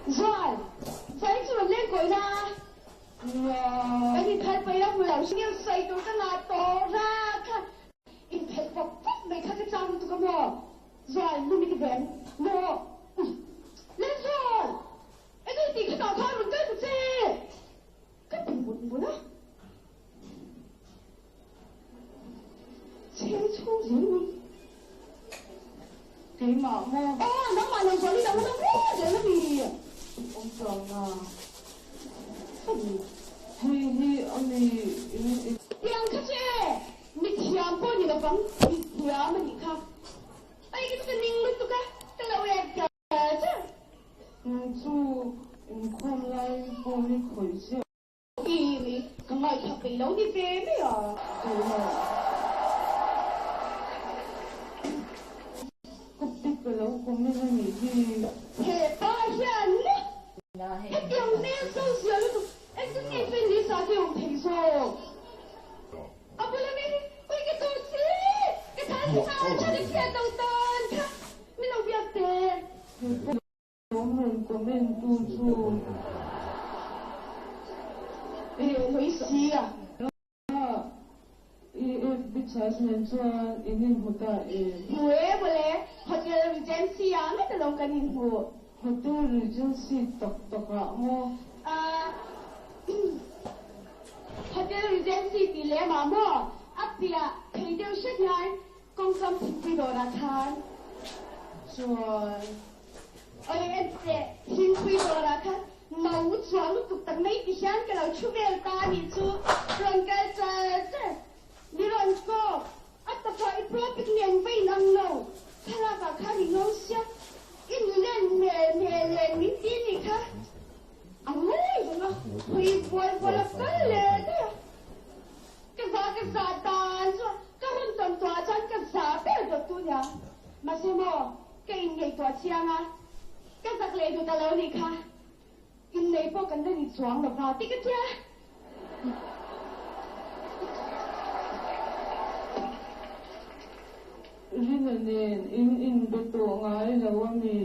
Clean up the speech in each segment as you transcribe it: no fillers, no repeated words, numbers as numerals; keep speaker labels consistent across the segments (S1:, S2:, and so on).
S1: Zual, Zai chu rawn leng kawi la.
S2: Nia.
S1: Kan inphelh paih lo hmu lo. News sawi tur ka ngah tawh ra kha. Inphelh pawp pawp mai kha ka chang lutuk a maw? Zual, lum i ti ve em? Maw? Lalzual! Enge i tih khatah khan rawn kal ta che? Ka ti mut mut a. Chheng chhung zel ni.
S2: Keimah maw?
S1: Aw, nangmah lo zual i lo la maw zel a mi?
S2: Awm chuang na. Hei hi a mi in i.
S1: Tiang kha chu e, mi thiam pawh ni lovang, mi thiam a nih kha. Ai ka chu ka ning lutuk a, ka lo ek ta che.
S2: Chu inkhawm lai pawh hi khawih chiah.
S1: Imi, ka ngaithla peih lo ni ve mai a.
S2: Keimah. Ka pic ka lo comment a nih hi.
S1: He pa hian maw hetiang hmel zo zia lutuk engtin nge fan list ah te awm thei zawk? A bula mi ui ka tawh che, ka tan sa tha ka chhiat lo tan kha min lo biak teh.
S2: Awm rawn comment tu chu.
S1: E hlawih si a.
S2: A EFB chhas nen chuan in inhmu ta em?
S1: Hmu e mawle, Hotel Regency ah ngawt alawm kan inhmu.
S2: Hotel Regency tak tak ah maw?
S1: A Hotel Regency tih lem ah maw? A piah phei deuh hret hian kawngkam thingpui dawrah khan.
S2: Chuan.
S1: Oi en teh, thingpui dawrah khan no chuang lutuk tak mai ti hian ka lo thu vel ta a nih chu, rawn kal char char, mi rawn kawk, a takah i propic nen va in ang lo, thlalak ah khan i ngo sia, i nulen hmel hmel nen min ti nih kha, a ngawi vang a, hawi buai buai a kal leh daih a, ka za ka za dan chuan ka hun tawn tuah chuan ka za ber dawt tu nia, mahse maw. Ka inngaihtuah chiang a, ka zak leh dut a lo nih kha. Innei pawh kan la ni chuang lo va ti ka tia.
S2: Rina nen in inbe tawh ngai lo a mi?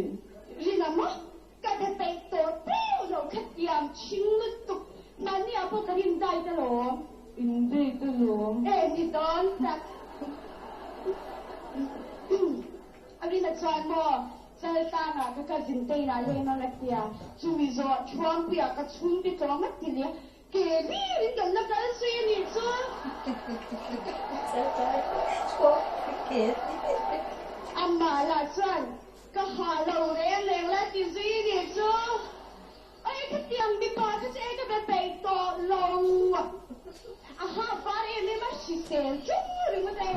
S1: Rina maw? Ka be peih tawh teuh lo kha tiang chhing lutuk. Mahni ah pawh kan indai ta lawm.
S2: Indai ta lawm.
S1: E ni dawn tak. A rin a chuan maw, Chaltlangah ka cousin te inah leng ang a tia, chumi zawh Thuampuiah ka chhungte tlawng a ti leh, ke lir in kan la kal zui a nih chu. Amah lah chuan ka hah lo reng reng la ti zui a nih chu. Oi khatiang mipa kha chu ei ka be peih tawh lo. A ha var em em a hrisel ṭung ringawt e.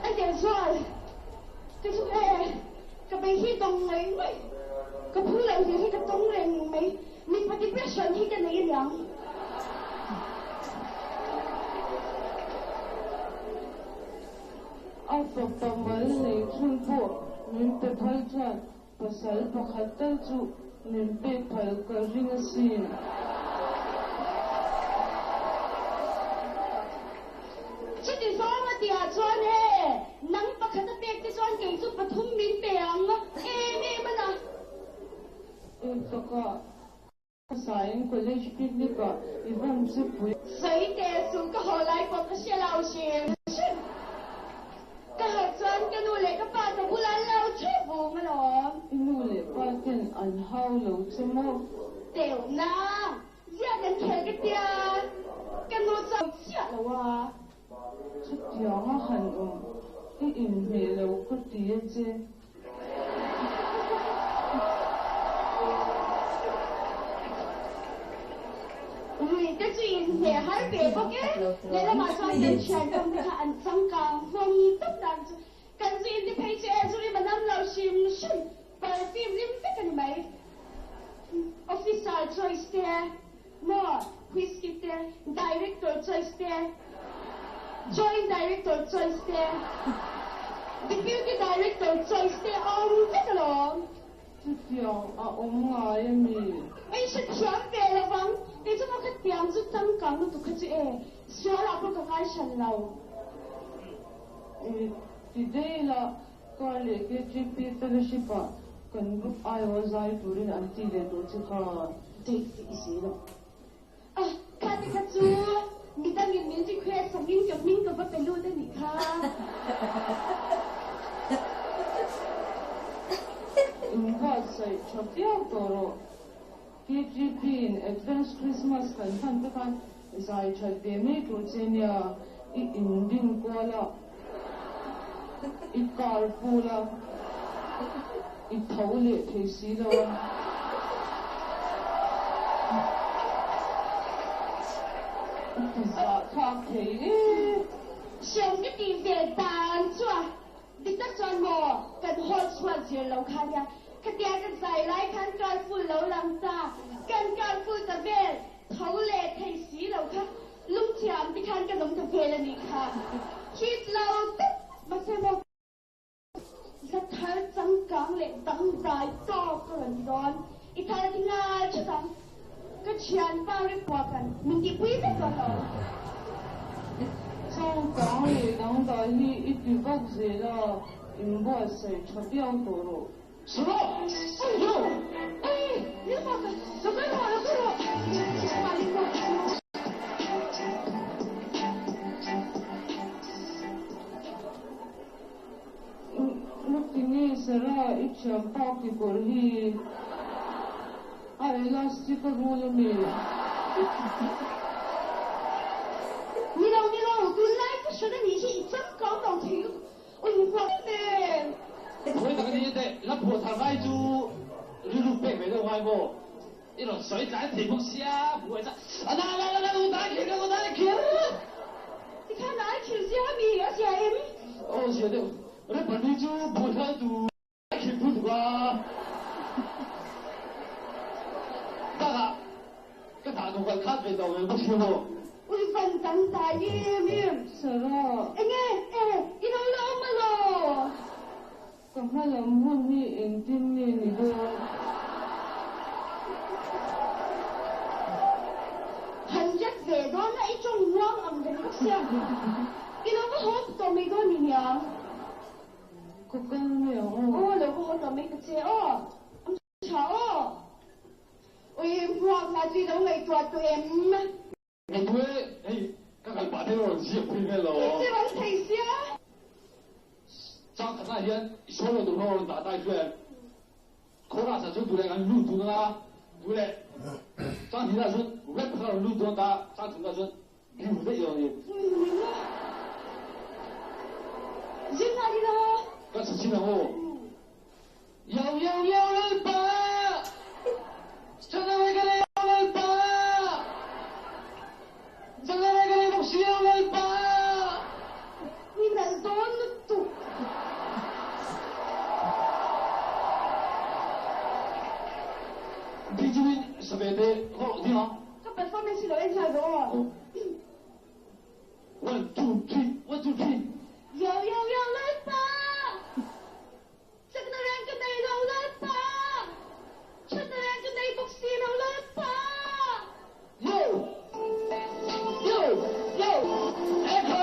S1: A tel zual ka chu e ka bei hi dawng ngawih ngawih ka phu loh hlir hi ka tawng reng mai mipa depression hi ka nei aniang.
S2: A fapa mal nei chhun pawh min pe phal chuan pasal pakhat tal chu min pek phal ka ring asin.
S1: Chuti zawng a tihah chuan e, nang pakhat a pek te chuan kei chu pathum min pe ang em em a na.
S2: Eng takah Sain College picnic ah i van che pui.
S1: Sawi teh suh ka haw lai pawh ka hre lo hrim hrim. Ka haw chuan ka nu leh ka pa ka bulah an lo thu vung alawm.
S2: I nu leh pa ten an hau lo che maw?
S1: Teuh na, ziah kan khel ka tia, ka nu chuan chiah lo a.
S2: Chutiang a han awm, i inhmeh lo ka ti a che.
S1: Rui te chu inhmeh har ve bawk e, lehlamah chuan kan thianawm te kha an changkang hlawm tawp dan chu kan zu inti phei chu e, zu rim a nam lo hrim hrim, perfume rim vek a ni mai. Officer choice te, maw, whisky te, director choice te, joint director choice te, deputy director choice te a awm vek alawm.
S2: Chutiang a awm ngai a mi?
S1: Ei hre thiam ve lo vang, kei chu maw khatiang chu changkang lutuk kha chu e, sualah pawh ka ngai hran lo.
S2: E, ti daih la. Kar leh KTP Fellowship ah kan group aiawh zai turin an ti leh tawh che kha.
S1: Date te i zel a. A, kha te kha chu midangin min request angin ka hming ka va pe lut a nih kha.
S2: Inbuatsaih tha viau tawh rawh. KTP in Advance Christmas kan hman te khan zai that ve mai tur che nia, i inrin kual a, i car pool a, i tho leh thei si lo a. I ti zah thlak thei e.
S1: Hriam ka tih ve dan chu a. Dik tak chuan maw kan hawl chhuat zir lo kha nia, khatia ka zai lai khan car full lo lang ta, kan car full ta vel tho leh thei si lo kha lungthiam ti khan kan awm ta vel a nih kha. Hit lo tak mahse maw hla thar changkang leh dangdai tawk ka rawn ti dawn, i thar ti ngal thut ang. Ka thianpa Ripuakan min tihpui vek dawn lo.
S2: Changkang leh dangdai hi i ti vak zel a, inbuatsaih tha viau tawh rawh.
S3: Suro! Yo!
S1: Ei! Ripuaka, lo kal rawh, lo kal rawh!
S2: Nge Sarah i thianpa kekawr hi a elastic a rul a mi?
S1: Ni lo, ni lo, tunlai fashion a nih hi i changkang lo thei lutuk, ui huat em em.
S3: Khawi tak a ni teh, la phuah thar ngai chu rilru pek ve deuh ngai maw? I rawn sawi tlai thei bawk sia, buai ta a na na na na u dai khir u dai khir.
S1: Tikhan ai khir zia mi a zia em?
S3: Aw zia deuh, rapper ni chu buai hlai tu ai khir phu tuk a. Bakah ka dah nung kal khat ve tawh ve bawk sia maw.
S1: Ui van dang dai em em.
S2: Sarah.
S1: Enge e i lo la awm alaw?
S2: Ka hma lam hun hi engtin nge ni dawn?
S1: Han ret ve dawn a, i tawng muang ang reng bawk sia. I lo va haw tawh mai dawn ni niang.
S2: Ka kal mai ang aw.
S1: Aw, lo va haw tawh mai ta che aw. Am tha aw. Ui, hmuak hla chu i lo ngaihtuah tawh em?
S3: Ngaihtuah e, hei ka kal pah te rawn ziak pui vel lo.
S1: I che rang thei sia.
S3: Chang khatah hian i sawi lo tur ho rawn dah dai chuan chorus ah chuan duh leh kan lut dun anga duh leh chang hnihah chuan rap kha rawn lut dawn ta chang thumah chuan biu daih dawn a ni.
S1: Zin a ni lo.
S3: Ka chhe chin ang aw. Yo yo yo Lalpa! Chana ka nei o Lalpa! Chana ka nei bawk si o Lalpa!
S1: Mi nalh dawn lutuk.
S3: Ding chungin sa ve te rawh ding ang.
S1: Ka performance hi lo en nghal rawh aw.
S3: One two three, one two three.
S1: Yo yo yo Lalpa! Chakna reng ka nei lo Lalpa! Chakna reng ka nei bawk si lo Lalpa!
S3: Yo! Yo! Yo! Echo!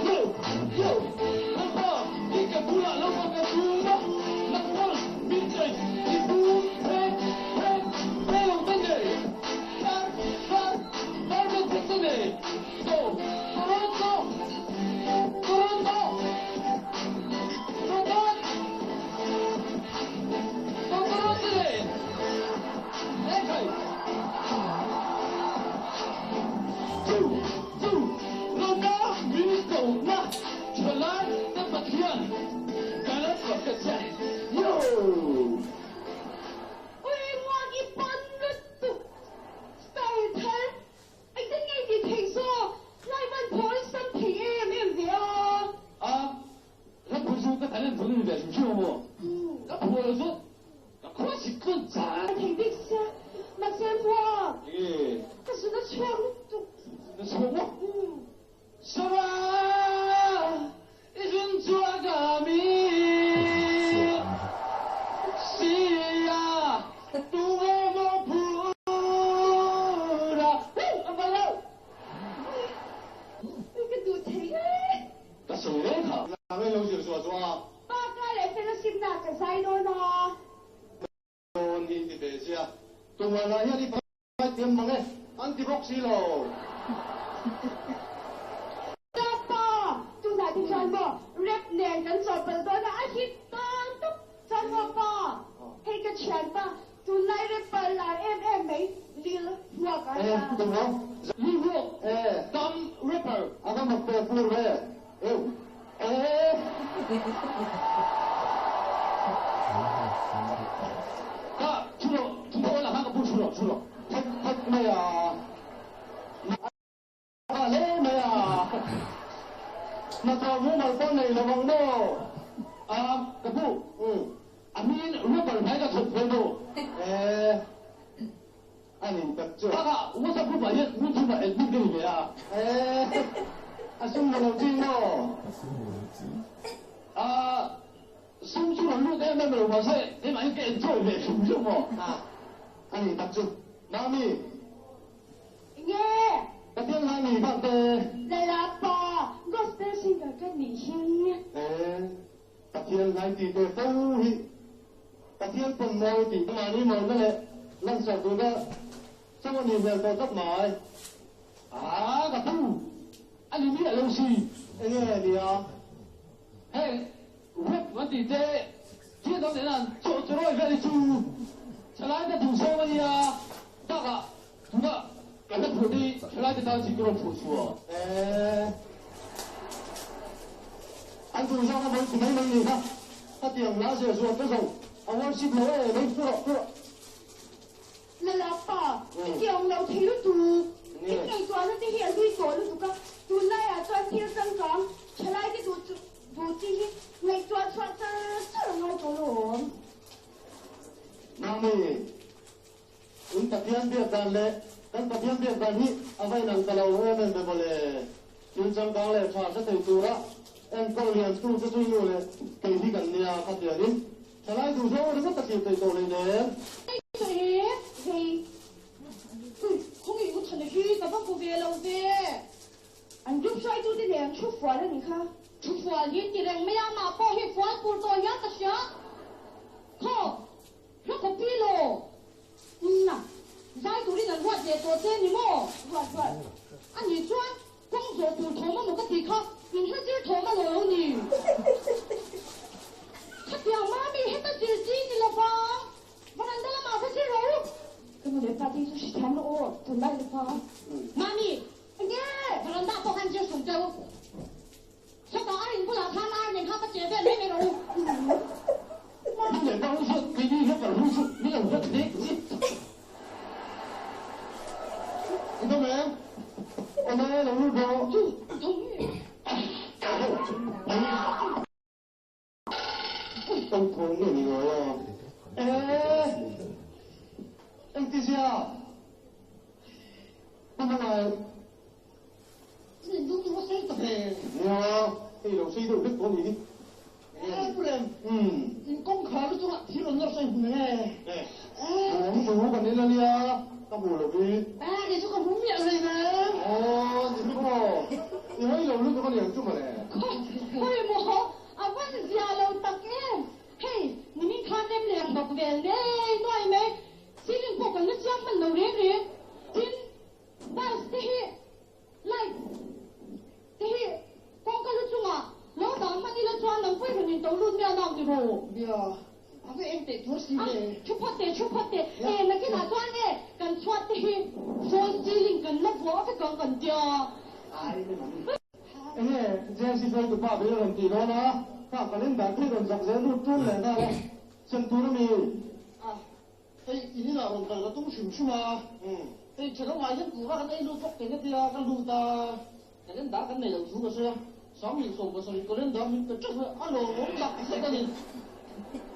S3: Yo! Yo! Lalpa, i ka bulah lo ka ka tum a, nangmah min nei i bum phe phe phe lo ta nei, par par par min phe ta nei. Go! Toronto! Toronto! Toronto! Toronto le! Ekhai! Chu! Chu! Lalpa min kohna thalai te Pathian ka la fak a che. Yo!
S1: Ui muak i pan lutuk style thar Engtin nge i tih theih zawk? Tlai van phawl sam thei em em ve a.
S3: A, ka phu chu ka talent vang ni ve hrim hrim a maw? Ka phu lo chu ka khua sik tlawn chan.
S1: A thei bik sia, mahse maw?
S3: Enge?
S1: Ka zun a chhuak lutuk.
S3: Zun a Tumah lah hian i fai thiam mang e, an ti bawk si lo.
S1: Tapa, tunah te chuan maw rap nen kan chawhpalh dawn a, a hit tan tawp chuan maw pa, hei ka thianpa tunlai rapper lar em em mai Lil Hmuak a nia.
S3: E, tum lo.
S4: Lil Hmuak, dam rapper.
S3: A va mak ve fur ve. Eu. E.
S4: Ka thu rawh, thu rawh la kha ka pu thu rawh, thu rawh.
S3: Thek thek mai a. A hle mai a. Hnathawh mumal pawh nei lo ang maw?
S4: A, ka pu. A hmingin rubber hnai ka thawk ve maw?
S3: E. A nih tak chu.
S4: Bakah WhatsApp group ah hian min chhungah admin ka ni ve a.
S3: E. A sum maw lo ching maw?
S4: A, sum chu rawn lut em em lo mahse keimah hi ka enjoy ve hrim hrim maw?
S3: A, a nih tak chu. Mami.
S1: Nge?
S3: Pathian hla ni bak te.
S1: Lalapa, gospel singer ka nih hi.
S3: E. Pathian hlai tih ve fo hi Pathian pawn mawi tih mahni mawina leh lansarh duhna chauh a nih hmel tawh tlat mai.
S4: Aa ka pu, a ni miah lo si.
S3: Enge nia?
S4: Heng rap an tih te thil dang nena an chawh chawrawi vel hi chu thalai te duhzawng a nia, bakah tuna ka hla phuah te hi thalai te tan zing ka rawn phuah chhuah.
S3: Eeh. An duhzawng a mawi ti mai mai ni kha. Khatiang la zeh zuah te zawng a worship lo e mai pu rawh pu rawh.
S1: Lala pa, hetiang lo thei lutuk. I ngaihtuahna te hi a hlui tawh lutuk a, tunlaiah chuan thil changkang thalai te duh duh chi hi ngaihtuah chhuah char char a ngai tawh lo awm.
S3: Mami, in Pathian biak dan leh kan Pathian biak dan hi a va inang ta lo em em ve mawle. Thil changkang leh tha hre thei tura enkawl lian tu te chu i nu leh kei hi kan nia khatiangin thalai duh zawng ringawt a thlir thei tawh hleinem.
S1: Hei, ui, khawngaih u Thana hi ka va hmu ve lo ve. An group hruaitute nen an thu fual a nih kha. Thu fual hi ti reng mai a, mah pawh hi fual tur tawh hian ka hria. Khaw, hla copy law. Nna, zai turin an ruat ve tawh che ni maw? Ruat, ruat. A nih chuan kawng zawh tur thawm amaw ka tih kha in hla zir thawm a lo lo ni. Khatiang mami heta zir chi ni lovang. Varanda lamah va zir rawh u. Ka nu leh pa te hi chu hrethiam lo aw, tunlai le pa. Mami, enge? Varanda pawh khan zir sung teuh. Chutah a in bulah khan ar nen kha va che vel mai mai rawh u.
S4: Nu leh pa ho chuan keini hian kan ru chu min lo hlat hle zit.
S3: I dawm em? Awm e, lo lut rawh.
S1: Chu, tho nge?
S3: Tawng thawng nge ni ngai a? Eeh! Engtizia? Pu Hmangaih.
S4: In lung chu va sei ta ve.
S3: Nia, hei lo sei deuh hlek tawh a nih hi.
S4: Eeh Pu Rem, in kawngkhar lu chungah thil rawn nawr sawi hmu nge?
S3: Eeh, hmu hmu kan en a nia, ka hmu lo hi.
S4: Eeh, kei chu ka hmu miah hlei nen.
S3: Aw, ni maw? I hawi lo lutuk a ni ang chu mawle.
S1: Khawi maw? A van zia lo tak em! Hei, nimin khan rem leh hnawk vel nei nuai mai, ceiling pawh kan la siam hman lo reng reng. Tin, tiles te hi, light te hi kawngka lu chungah lo dah hman ila chuan nang pawhin rawn in to lut miah nang ti rawh.
S4: Nia, a va eng teh tur si ve.
S1: Thu phawt teh, thu phawt teh. E, nakinah chuan e, kan chhuat te hi false ceiling kan la vuah vek ang kan tia.
S3: Ai, Enge JC hruaitu pa ber a rawn tih dawn a, kha calendar phei rawn zak zel lut tul leh nghal a, sem tur a mi.
S4: A, hei in inah rawn kal ka tum hrim hrim a, hei ṭhenawm ah hian tura kan ei lut bawk teng a tia ka lut a, calendar kan nei lo thu ka sawi a, 27 calendar min pe ṭeuh a, a lawmawm tak zet a ni.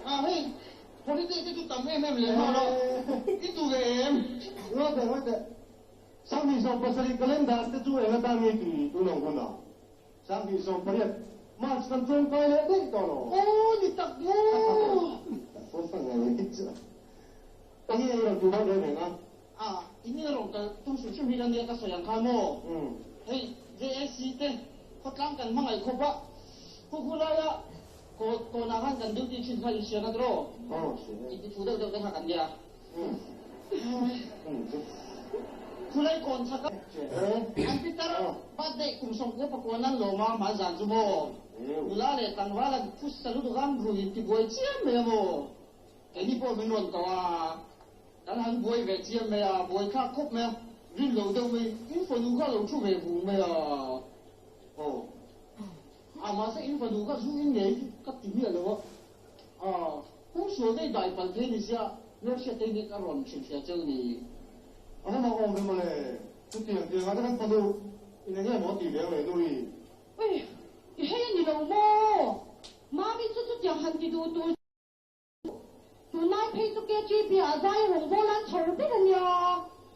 S4: A, hei holiday te chu tam em em leh nghal a, i duh ve em?
S3: Ngawi teh, ngawi teh. 27 calendar te chu eng atan nge tih tun ang hun a? 28 March kan tlawmkai leh daih tawh lo.
S4: Aw ni tak maw?
S3: Eng nge i rawn tih dawn reng reng a?
S4: A, in ina rawn kal tum hrim hrim hi ka nia ka sawi ang kha maw? Hei JAC te khawtlang kan hmangaih khawp a, khu khu laia kawnah khan kan duty thin kha inhriat a tiraw?
S3: Aw hria e.
S4: Inti thu deuh deuh te kha kan nia. Chulai kawn chak a an pitar birthday kum 99 nan lawm a hma zan chu maw? Nula leh tlangval an phusa lutuk a an rui in tibuai chiam mai a maw? Keini pawh min rawn ko a, kan han buai ve chiam mai a, buai thlak khawp mai a, rin lo deuh mai in fanu kha a lo thu ve vung mai a. Aw. A mahse in fanu kha zu in ngei ka ti miah lo a. Aw. Kawng sual te i dai palh thei ni sia, hmelhriat te hi ka rawn hrilhfiah cheu ni.
S3: A va mak awm ve mawle, chutiang tiangah te kan fanu in enge maw tih veng leh nui.
S1: Ui, i hei a ni lo maw? Mami chu chutiang han ti duh tur chu tunlai phei chu KGB ah zai rawngbâwl an chhawr ber a nia,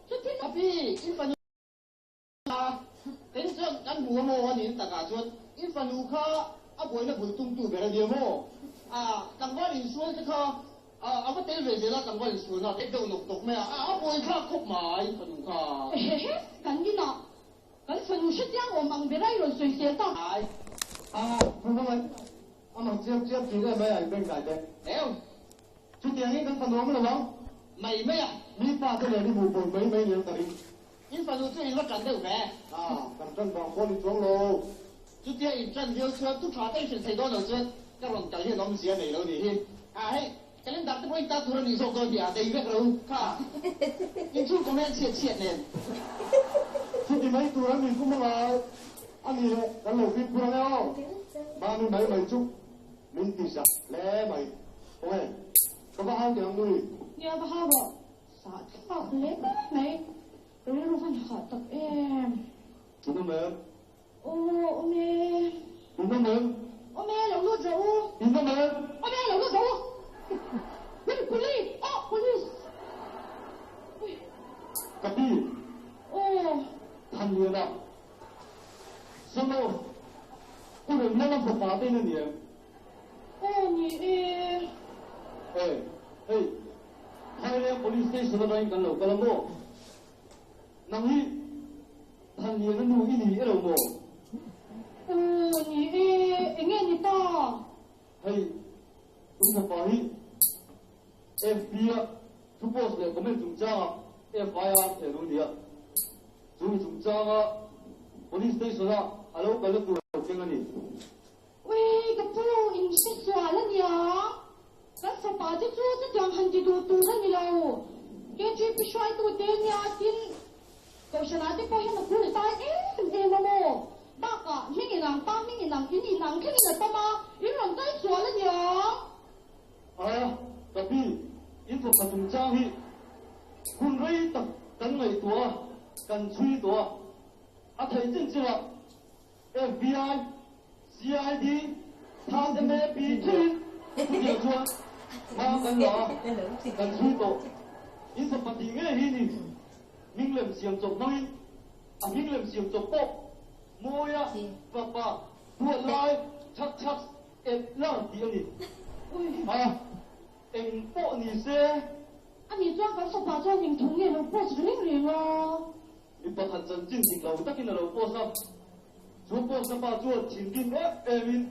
S1: chutin.
S4: A pi, in fanu A, kei chuan kan hmu a maw a nih takah chuan i fanu kha a buaina bul tumtu ber a nia maw? A, tlangval insual te kha a va tel ve zel a, tlangval insualna a deuh nawk tawk mai a, a buai thlak khawp mai i fanu kha.
S1: Ehehe, kan inah kan fanu hrechiang awm ang bera i rawn sawisel ta.
S4: Ai.
S3: A, thu hmangaih a mak chiap chiap thin em mai a, i bengdai te.
S4: Heu.
S3: Chutiangin kan fanu awm lo ang.
S4: Mai mai a.
S3: Mi fate nen i hmuh pawlh mai mai nen ka ring.
S4: In fanu chu in va ṭan deuh ve.
S3: A, kan ṭan vang pawh ni chuang lo.
S4: Chutia in ṭan viau chuan tu ṭha te in hrilh thei dawn lo chuan ka rawn kal hian awmzia nei lo nih hi. A, hei, calendar te pawh in ta tur a nih zawk dawn hi a, nei vek lo kha. In chhung comment chhiat chhiat nen.
S3: Chuti mai tur an min kum angai a ni le, kan lo fimkhur ang e aw. Mami mai mai chu min ti zak hle mai. Khawnge, ka va hau teh ang nui.
S1: Nia va hau rawh. Sah thlak hle mai. Ka rilru van hah tak em.
S3: Tun awm em?
S1: Aw, awm e.
S3: Tun awm em?
S1: Awm e, lo lut rawh u.
S3: Tun awm em?
S1: Awm e, lo lut rawh u. Hei, police! Aw, police! Ui.
S3: Ka pi.
S1: Aw.
S3: Thanliana. Son of U Remlala fapa te in a ni em?
S1: Aw, ni e.
S3: E, hei. Thailand Police Station atangin kan lo kal a maw? Nang hi Thanliana nu i ni elo maw?
S1: Aw ni e, enge ni ta?
S3: Hei, in fapa hi FB a thu post leh comment chungchanga FIR theh lu nia. Chu mi chungchanga Police Station a a lo kalna tur a lo keng a ni.
S1: Ui, ka pu, in hre sual a nia. Kan fapa te chu chutiang han ti duh tur a ni lo. KGP hruaitute nia tin Kohhranah te pawh hian a kul tai em em a maw? Bakah hming inang, pa hming inang, in inang thlengin a tam a, in rawn kal sual a nia.
S3: A, ka pi, in fapa chungchang hi hun rei tak kan ngaihtuah a, kan chhui tawh a, a theih chin chinah FBI, CID, Thang MAP thlengin chutiang chuan hma kan la a, kan chhui tawh. In fapa tih ngei hi ni hming lem siam chawp hmangin a hming lem siam chawp pawh Mawia fapa duat lai chhak chhak et lar tih a ni. A, eng pawh ni se.
S1: Ani chuan kan fapa chuan eng thu nge lo post reng reng a?
S3: Mi pakhat chanchin dik lo takin a lo post a, chu post a pa chuan thinrim em emin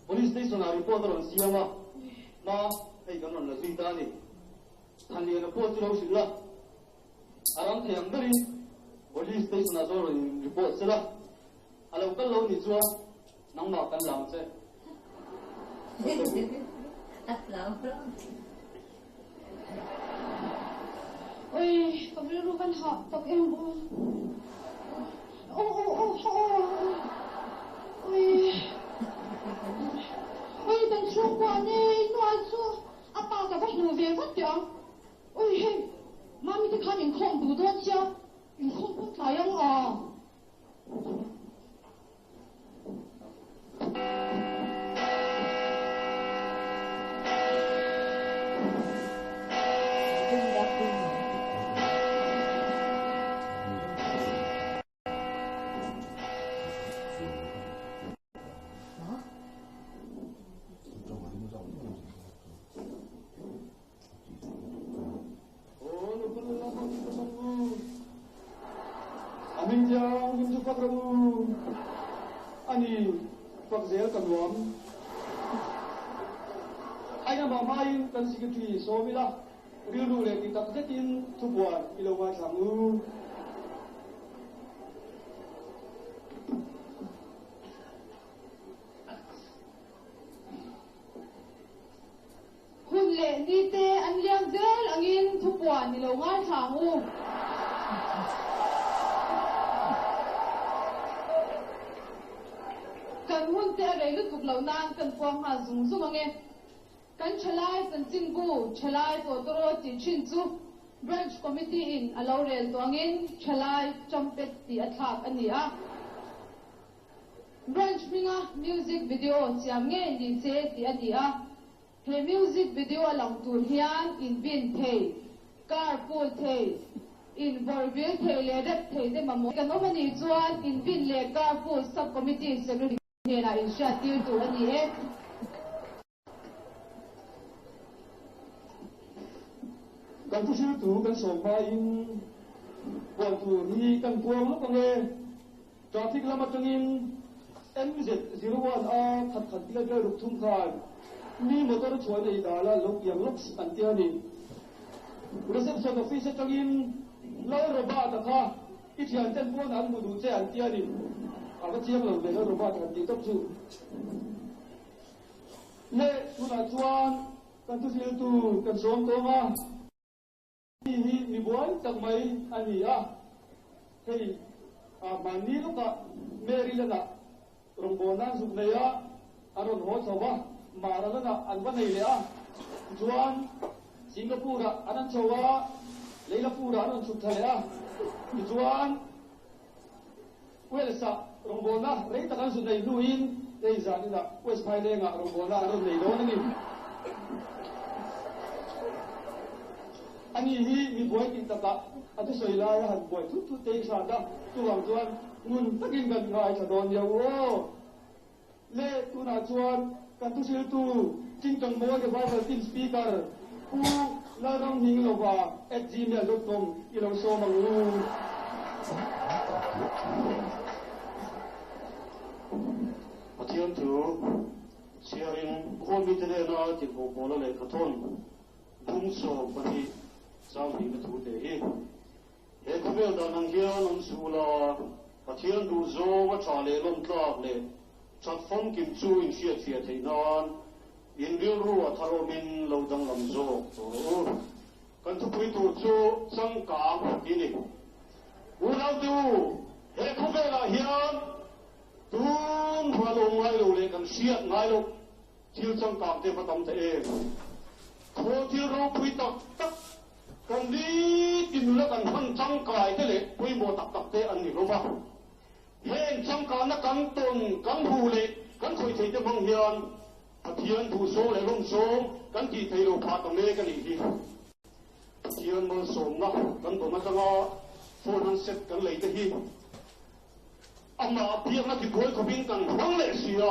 S3: Police Station ah report a rawn siam a, hma hei kan rawn la zui ta a ni. Thanliana pawh chu lo hrilh la, a ram thei ang berin Police Station ah chuan rawn in report sela, a lo kal lo nih chuan nangmah kan la ang che.
S1: Oi, ka rilru kan hah tak em u. Aw aw aw aw Oi. Oi, kan chhungkua nei nual chu a pa ka va hmu ve vat teh ang. Oi hei, mami te khan inkhawm duh dawn sia, inkhawm pawh tlai ang a.
S3: A hming thianghlim chu fak rawh u. A ni, fak zel ka nuam. A inamah hmain kan secretary sawm ila. Rilru leh ti tak zetin thupuan i lo ngaithla ang u.
S2: Hun leh ni te an liam zel angin thupuan i lo ngaithla ang u. Kan hun te a rei lutuk lo nan kan puang nghal zung zung ang e. Kan thalai chanchinbu thalai tawtawraw tih thin chu Branch Committee in a lo rel tawh angin thalai trumpet tih a thlak a ni a. Branch hminga music video siam ngei ni se tih a ni a. He music video a lang tur hian inbin thei, car pool thei, invawrh vil thei leh rep thei te mamawh kan awm a nih chuan inbin leh car pool sub-committee secretary hnenah inhriattir tur a ni e.
S3: Kan thuhriltu kan sawm hmain puan tur hi kan puang lawk ang e. Traffic lam atangin MZ01 a khat khat bial bial ruk thum khan mi motor chhuah nei dala lo piang lawk an tia ni. Reception office atangin Lalrobert-a kha I thianten pawn an hmu duh che an tia ni. A va chiang lo ve Lalrobert-a kan tih tawp chu. Le, tunah chuan kan thuhriltu kan sawm tawng a. Mi hi mi buai tak mai a ni a, hei mahni lawkah Mary lanah rawngbawlna an zuk nei a, a rawn haw chho va, Mara lanah an va nei leh a, tichuan Singapore-ah an an chho a, Leilapur-ah an rawn chhuk thla leh a, tichuan Wales-ah rawngbawlna rei tak an zut nei hnuin hei zaninah West Phailengah rawngbawlna an rawn nei dawn a ni. Ani hi mi buai tih takah a thusawi laia han buai thut thut te hi hrat a, chuvang chuan ngun takin kan ngaithla dawn nia u aw. Le tunah chuan kan thuhriltu Chingchang Mawi Revival Team Speaker Pu Lalramnghingilova at gmail dot com i lo sawm ang u.
S5: Pathian chu chhiarin khawmite hnena tihhmuh pawla lehkhathawn bung 12 chang hnihna thu te hi. He khawvel dan ang hian an zul a, Pathian duh zawng a tha leh lawmtlak leh that famkim chu inhriatfiah theih nan in rilru a thar awmin lo danglam zawk tawh rawh u. Kan thupui tur chu changkang tih ni. Unaute u, he khawvelah hian tun hma lo ngai lo leh kan hriat ngai loh thil changkang te va tam ta em? Khaw thil ropui tak tak Kan nitin nula kan hman changkai te leh pawimawh tak tak te an ni hlawm a. Heng changkana kan tawn, kan hmuh leh kan khawih thei te hmang hian Pathian duhzawng leh lawmzawng kan tih theih lo phah ta mek a nih hi. Pathian malsawmna kan dawn atanga phone handset kan lei te hi amah biakna tibuai khawpin kan hmang leh si a.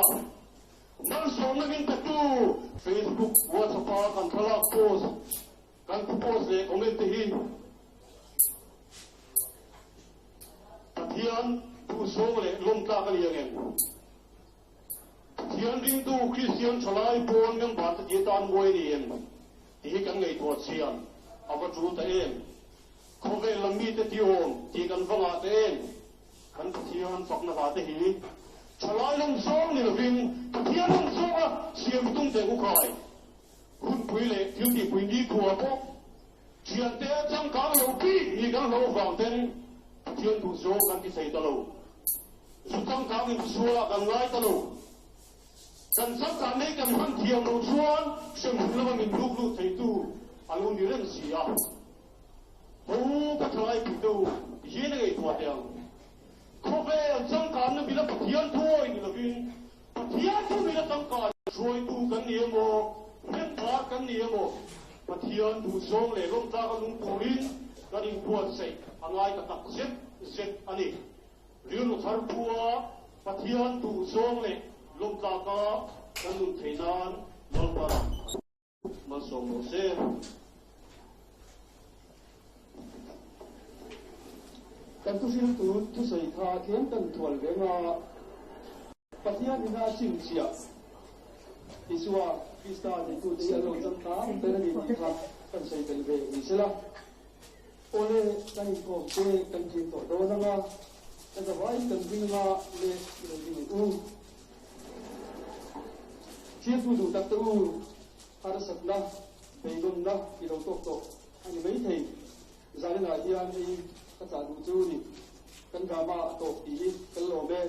S5: Malsawmna min petu Facebook, WhatsApp a kan thlalak post, Kan propose leh comment te hi Pathian duhzawng leh lawmtlak a ni ang em? Pathian ringtu Kristian thalai pawn member te tih atan mawi a ni em? Tih hi kan ngaihtuah chian a va tul ta em? Khawvel lam mite tihawm tih kan va ngah ta em? Kan Pathian fakna hla te hi thalai lawmzawng ni lovin Pathian lawmzawnga siam tum teh u khai. Hunpui leh thil tihpui nikhua pawh thiante a changkang lo bik ni kan hlo vang ten Pathian duh zawng kan ti thei ta lo. Zu changkang in sualah kan ngai ta lo. Kan changkan nei kan hman thiam lo chuan hremhmun lama min hluk lut theitu a lo ni reng si a. Ho ka thalai puite u hian a ngaihtuah teh ang. Khawvel changkanna mila Pathian thuawi ni lovin Pathian chu mila changkan hruaitu kan ni emaw, member kan ni emaw, Pathian duhzawng leh lawmtlak a nung turin kan inbuatsaih a ngai ta tak zet zet a ni. Rilru thar phua Pathian duhzawng leh lawmtlaka kan nun theih nan Lalpa malsawm rawh se.
S3: Kan thuhriltu thusawi kha tlem kan thual veng a, Pathian ina a chhinchhiah. Isua Krista neitute hi an lo changkang ber a ni tih kha kan sawi tel ve ni sela. Awle, kan inkhawm te kan ṭin tawh dawn anga, ka zavai kan ding anga le i lo ding ang u. Thirtu duh tak te u, harsatna, beidawnna i lo tawk tawh a ni maithei. Zaninah hian hei ka chah duh chu ni, kan drama a tawp tih hi kan lawm e.